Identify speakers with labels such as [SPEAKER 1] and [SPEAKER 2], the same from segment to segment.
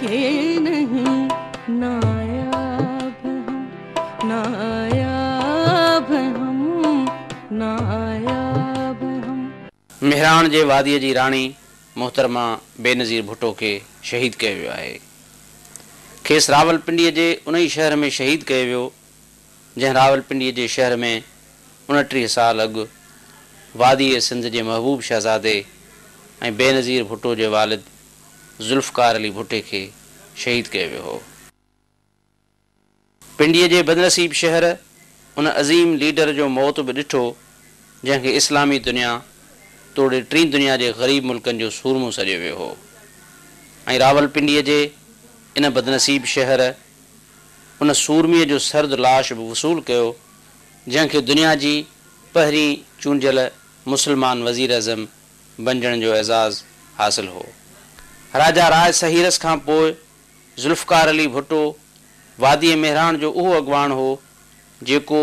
[SPEAKER 1] के नहीं। नायाब हम, नायाब हम, नायाब हम।
[SPEAKER 2] मेहरान जे वादीअ जी राणी मोहतरमा बेनज़ीर भुट्टो खे शहीद कयो वियो आहे। खेसि रावलपिंडीअ जे उन ई शहर में शहीद कयो वियो जंहिं रावलपिंडीअ जे शहर में 29 साल अॻु वादीअ सिंध जे महबूब शहज़ादे ऐं बेनज़ीर भुट्टो जे वालिद ज़ुल्फ़कार अली भुट्टे खे शहीद कयो वियो हो। पिंडीअ जे बदनसीब शहर उन अज़ीम लीडर जो मौत बि ॾिठो जंहिंखे इस्लामी दुनिया तोड़े टीं दुनिया जे ग़रीब मुल्कनि जो सूरमो सॾियो वियो हो ऐं रावलपिंडीअ जे इन बदनसीब शहर उन सूरमीअ जो सर्द लाश बि वसूल कयो जंहिंखे दुनिया जी पहिरीं चूंडियल मुस्लमान वज़ीर आज़म बणजण जो एज़ाज़ हासिल हो। राजा राय सहीरस खां पोइ ज़ुल्फ़कार अली भुट्टो वादीअ मेहरान जो उहो अॻवान हो जेको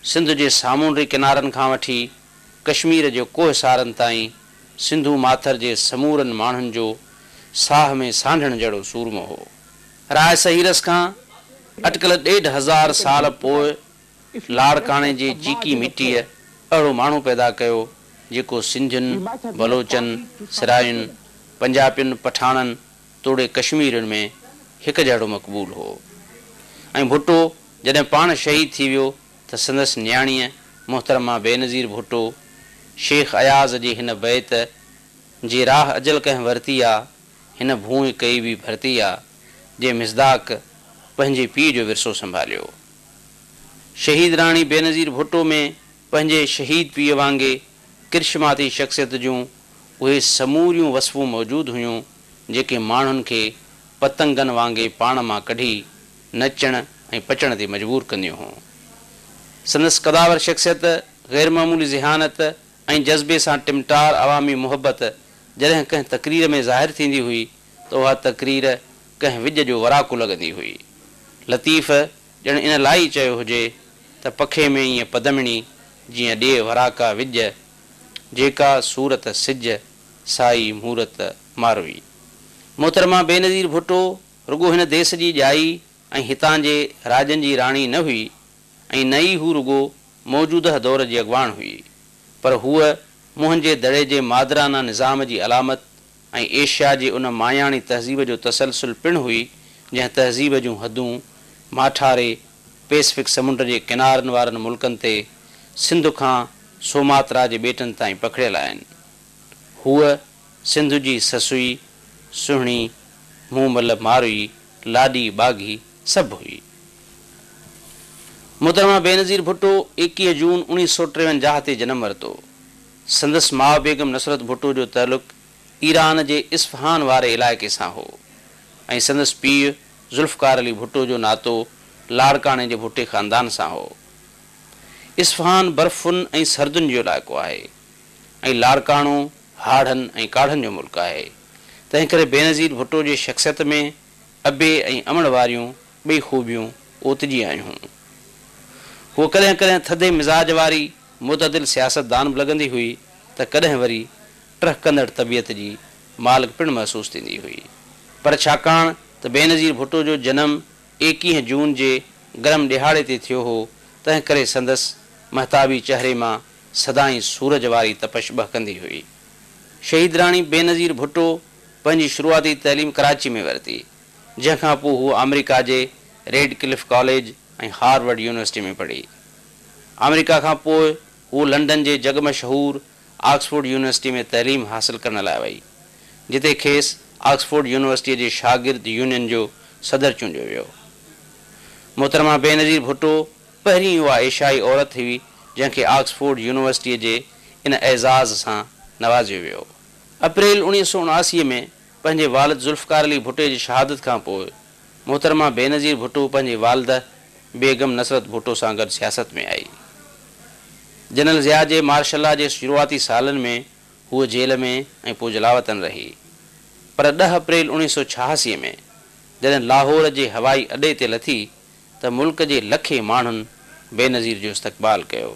[SPEAKER 2] सिंध जे सामुंडी किनारनि खां वठी कश्मीर जे कोहसारनि ताईं सिंधू माथर जे समूरनि माण्हुनि जो साह में सांढण जहिड़ो सूरमो हो। राय सहीरस खां अटकल 1500 साल पोइ लाड़काणे जे चीकी मिटीअ अहिड़ो माण्हू पैदा कयो जेको सिंधियुनि, बलोचनि, सिरायुनि, पंजाबियुनि, पठाणनि तोड़े कश्मीरियुनि में हिकु जहिड़ो मक़बूल हो। ऐं भुट्टो जॾहिं पाण शहीद थी वियो त संदसि नियाणीअ मोहतरमा बेनज़ीर भुट्टो शेख अयाज़ जे हिन बैत जे राह अजल कंहिं वरिती आहे, हिन भूइ कई बि भरती आहे, जे मिज़दाक पंहिंजे पीउ जो विरसो संभालियो। शहीद राणी बेनज़ीर भुट्टो में पंहिंजे शहीद पीउ वांगे किरशमाती शख़्सियत जूं उहे समूरियूं वस्फूं मौजूदु हुयूं जेके माण्हुनि खे पतंगनि वांगे पाण मां कढी नचण ऐं पचण ते मजबूर कंदियूं हुयूं। संदसि कदावर शख़्सियत, ग़ैर मामूली ज़िहानत ऐं जज़्बे सां टिमटार अवामी मुहबत जॾहिं कंहिं तकरीर में ज़ाहिर थींदी हुई त उहा तकरीर कंहिं विज जो वराको लॻंदी हुई। लतीफ़ ॼण इन लाइ ई चयो हुजे त पखे में ईअं पदमिणी जीअं ॾे वराका विज, जेका सूरत सिज साई मूरत मारवी। मोहतरमा बेनज़ीर भुट्टो रुगो हिन देस जी ॼाई ऐं हितां जे राजनि जी राणी न हुई ऐं न ई हू रुगो मौजूदा दौर जी अॻवान हुई, पर हूअ मोहन जे दड़े जे मादराना निज़ाम जी अलामत ऐं एशिया जे उन मायाणी तहज़ीब जो तसलसुल पिणु हुई जंहिं तहज़ीब जूं हदूं माठारे पैसिफिक समुंड जे किनारनि वारनि मुल्कनि ते सिंध खां सोमात्रा जे ॿेटनि ताईं पखड़ियल आहिनि। हूअ सिंध जी ससुई, सुहिणी, मूंमल मारुई, लाॾी बाघी सभु हुई। मोहतरमा बेनज़ीर भुट्टो 21 जून 1953 ते जनम वरितो। संदसि माउ बेगम नुसरत भुट्टो जो तालुक ईरान जे इस्फ़हान वारे इलाइक़े सां हो ऐं संदसि पीउ ज़ुल्फ़कार अली भुट्टो जो नातो लाड़काणे जे भुट्टे ख़ानदान सां हो। इस्फ़हान बर्फ़ुनि ऐं सर्दुनि जो इलाइक़ो आहे ऐं लाड़काणो हाड़नि ऐं काढ़नि जो मुल्क आहे। तंहिं करे बेनज़ीर भुट्टो जे शख़्सियत में अबे ऐं अमण वारियूं ॿई ख़ूबियूं ओतिजी आहियूं। हूअ कॾहिं कॾहिं थधे मिज़ाज वारी मुतदिल सियासतदान बि लॻंदी हुई त कॾहिं वरी टहकंदड़ तबियत जी मालिक पिणु महसूसु थींदी हुई। पर छाकाणि त बेनज़ीर भुट्टो जो जनम 21 जून जे गरम ॾिहाड़े ते थियो हो, तंहिं करे संदसि महताबी चेहरे मां सदाईं सूरज वारी तपश बहकंदी हुई। शहीद राणी बेनज़ीर भुट्टो पंहिंजी शुरूआती तइलीम कराची में वरिती, जंहिं खां पोइ हूअ आमेरिका जे रेड क्लिफ कॉलेज ऐं हार्वर्ड यूनिवर्सिटी में पढ़ी। आमेरिका खां पोइ हूअ लंडन जे जग मशहूर ऑक्सफोर्ड यूनिवर्सिटी में तइलीम हासिल करण लाइ वई, जिते खेसि ऑक्सफोर्ड यूनिवर्सिटीअ जे शागिर्द यूनियन जो सदर चूंडियो वियो। मोहतरमा बेनज़ीर भुट्टो पहिरीं उहा एशियाई औरत हुई जंहिंखे ऑक्सफोर्ड यूनिवर्सिटीअ जे इन एज़ाज़ सां नवाज़ियो वियो। अप्रैल 1979 में पंहिंजे वालिद ज़ुल्फ़कार अली भुट्टे जी शहादत खां पोइ मोहतरमा बेनज़ीर भुट्टो पंहिंजे वालिदा बेगम नुसरत भुट्टो सां गॾु सियासत में आई। जनरल ज़िया जे मार्शल जे शुरूआती सालनि में हूअ जेल में ऐं पोइ जलावतन रही, पर 10 अप्रैल 1986 में जॾहिं लाहौर जे हवाई अॾे ते लथी त मुल्क जे लखे माण्हुनि बेनज़ीर जो इस्तक़बाल कयो।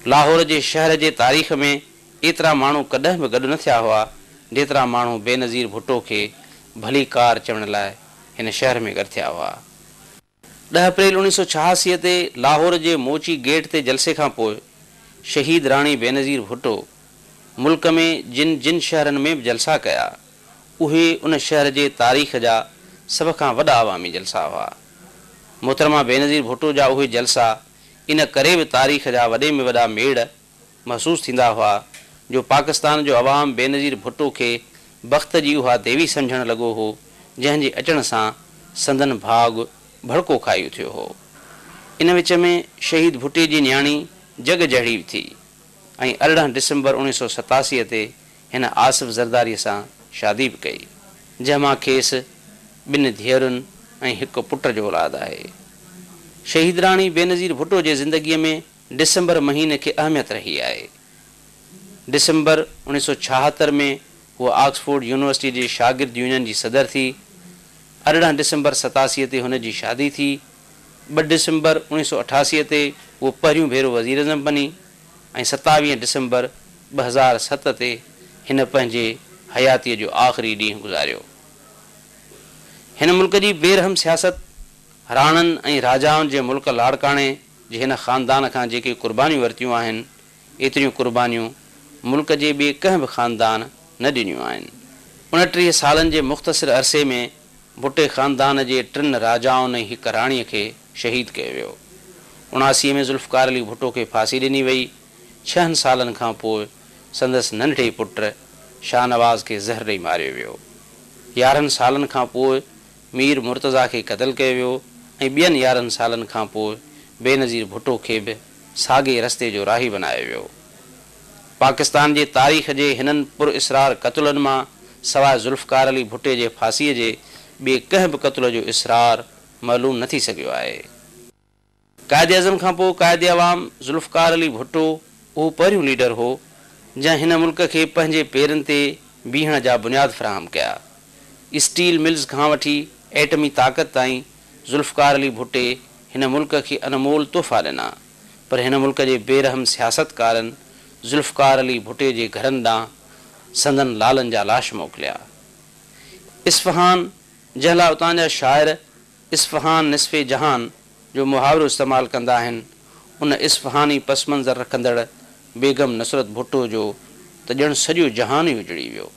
[SPEAKER 2] लाहौर जे शहर जे तारीख़ में एतिरा माण्हू कॾहिं बि गॾु न थिया हुआ जेतिरा माण्हू बेनज़ीर भुट्टो खे ڀليڪار چوڻ لاء هن شهر ۾ گڏ ٿيا هئا. ڏهه اپريل 1986 تي لاهور جي موچي گيٽ تي جلسي کان پوء شهيد راڻي بينظير ڀٽو ملڪ ۾ جن جن شهرن ۾ به جلسا ڪيا، اهي ان شهر جي تاريخ جا سڀ کان وڏا عوامي جلسا هئا. محترمه بينظير ڀٽو جا اهي جلسا ان ڪري به تاريخ جا وڏي ۾ وڏا ميڙ محسوس ٿيندا هئا جو پاڪستان جو عوام بينظير ڀٽو کي بخت جي اها ديوي سمجهڻ لڳو هو، جنهن جي اچڻ سان سندن ڀاڳ ڀڙڪو کائي اٿيو هو. ان وچ ۾ شهيد ڀٽي جي نياڻي جڳ جهڙي به ٿي ۽ 18 ڊسمبر 1987 تي هن آصف زرداريء سان شادي به ڪئي، جنهن مان کيس ٻن ڌيئرن ۽ هڪ پٽ جو اولاد آهي. شهيد راڻي بينظير ڀٽو جي زندگيء ۾ ڊسمبر مهيني کي اهميت رهي آهي. ڊسمبر 1976 ۾ هوء آڪسفورڊ يونيورسٽيء جي شاگرد يونين جي صدر ٿي. 18 ڊسمبر 87 تي هن جي شادي ٿي. 2 ڊسمبر 1988 تي هوء پهريون ڀيرو وزيراعظم بني ۽ 27 ڊسمبر 2007 تي هن پنهنجي حياتيء جو آخري ڏينهن گذاريو. هن ملڪ جي بيرحم سياست، راڻن ۽ راجائن جي ملڪ لاڙڪاڻي جي هن خاندان کان جيڪي قربانيون ورتيون آهن، ايتريون قربانيون ملڪ جي ٻئي ڪنهن به خاندان نه ڏنيون آهن. 29 سالن جي مختصر عرصي ۾ ڀٽي خاندان جي ٽن راجائن ۽ هڪ راڻيء کي شهيد ڪيو ويو. 79 ۾ ذوالفقار علي ڀٽو کي ڦاسي ڏني وئي. ڇهن سالن کان پوء سندس ننڍڙي پٽ شاهنواز کي زهر ڏئي ماريو ويو. 11 سالن کان پوء مير مرتضيٰ کي قتل ڪيو ويو ۽ ٻين 11 سالن کان پوء بينظير ڀٽو کي به ساڳئي رستي جو راهي بنايو ويو. پاڪستان جي تاريخ جي هنن پراسرار قتلن مان سواء ذوالفقار علي ڀٽي جي ڦاسيء جي ٻئي ڪنهن به قتل جو اسرار معلوم نه ٿي سگهيو آهي. قائداعظم کان پوء قائد عوام ذوالفقار علي ڀٽو اهو پهريون ليڊر هو، جنهن هن ملڪ کي پنهنجي پيرن تي بيهڻ جا بنياد فراهم ڪيا. اسٽيل ملز کان وٺي ايٽمي طاقت تائين ذوالفقار علي ڀٽي هن ملڪ کي انمول تحفا ڏنا، پر هن ملڪ جي بيرحم سياستڪارن ذوالفقار علي ڀٽي جي گهرن ڏانهن سندن لالن جا لاش موڪليا. اصفهان، جنهن لاء اتان جا شاعر اصفهان نصف جهان جو محاورو استعمال ڪندا آهن، ان اصفهاني پس منظر رکندڙ بيگم نصرت ڀٽو جو ته ڄڻ سڄو جهان ئي اجڙي ويو.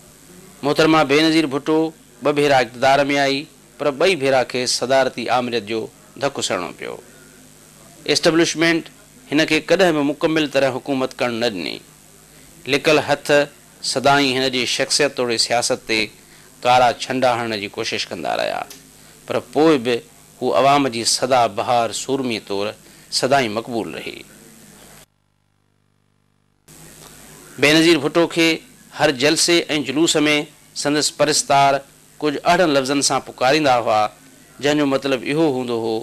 [SPEAKER 2] محترمه بينظير ڀٽو ٻه ڀيرا اقتدار ۾ آئي، پر ٻئي ڀيرا کيس صدارتي آمريت جو ڌڪ سهڻو پيو. ايسٽبلشمينٽ هن کي ڪڏهن به مڪمل طرح حڪومت ڪرڻ نه ڏني. لڪل هٿ سدائين هن جي شخصيت توڙي سياست تي ڪارا ڇنڊا هڻڻ جي ڪوشش ڪندا رهيا، پر پوء به هوء عوام جي سدا بهار سورمي طور سدائين مقبول رهي. بينظير ڀٽو کي هر جلسي ۽ جلوس ۾ سندس پرستار ڪجهه اهڙن لفظن سان پڪاريندا هئا، جنهن جو مطلب اهو هوندو هو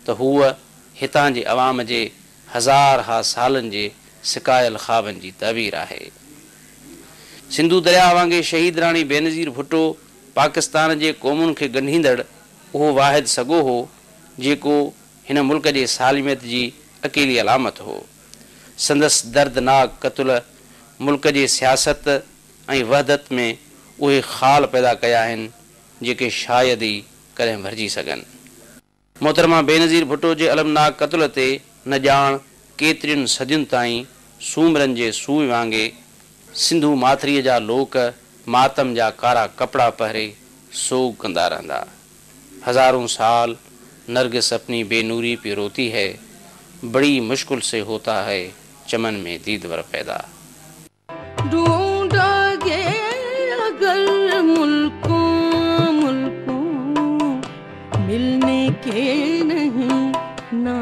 [SPEAKER 2] ته هوء هتان جي عوام جي هزار ها سالن جي سڪايل خوابن جي تعبير آهي. سنڌو درياهه وانگي شهيد راڻي بينظير ڀٽو پاڪستان جي قومن کي ڳنڍيندڙ اهو واحد سڳو هو، جيڪو هن ملڪ جي سالميت جي اڪيلي علامت هو. سندس دردناڪ قتل ملڪ جي سياست ۽ وحدت ۾ اهي خال پيدا ڪيا آهن، جيڪي شايد ئي ڪڏهن ڀرجي سگهن. محترمه بينظير ڀٽو جي المناڪ قتل تي نه ڄاڻ ڪيترين صدين تائين سومرن جي سوء وانگي سنڌو ماٿريء جا لوڪ ماتم جا ڪارا ڪپڙا پهري سوڳ ڪندا رهندا. हज़ारों साल नरगिस अपनी बेनूरी पे रोती है, बड़ी मुश्किल से होता है चमन में दीदवर पैदा।
[SPEAKER 1] ढूंढोगे अगर मुल्कों मुल्कों मिलने के नहीं ना।